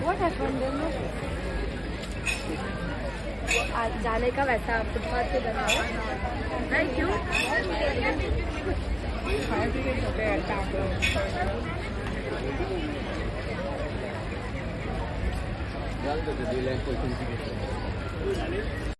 What happened there? आज जाने का वैसा फुटपाथ पे बना है। Thank you.